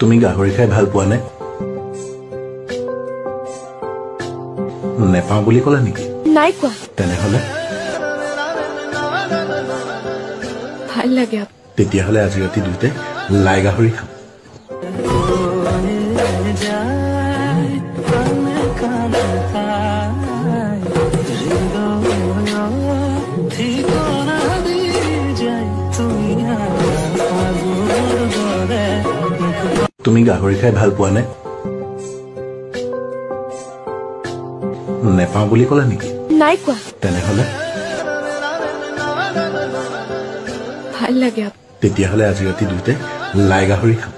তুমি গাহৰি খাই ভাল পোৱা নে? নেপাওঁ বুলি ক'লা নেকি? নাই কোৱা। তেনেহ'লে ভাল লাগে। তেতিয়াহ'লে আজি ৰাতি দুয়োটাই লাই গাহৰি খাম। তুমি গাহৰি খাই ভাল পোৱা নে? নেপাওঁ বুলি ক'লা নেকি? নাই কোৱা। তেনেহ'লে ভাল লাগে। তেতিয়াহ'লে আজি ৰাতি দুয়োটাই লাই গাহৰি খাম।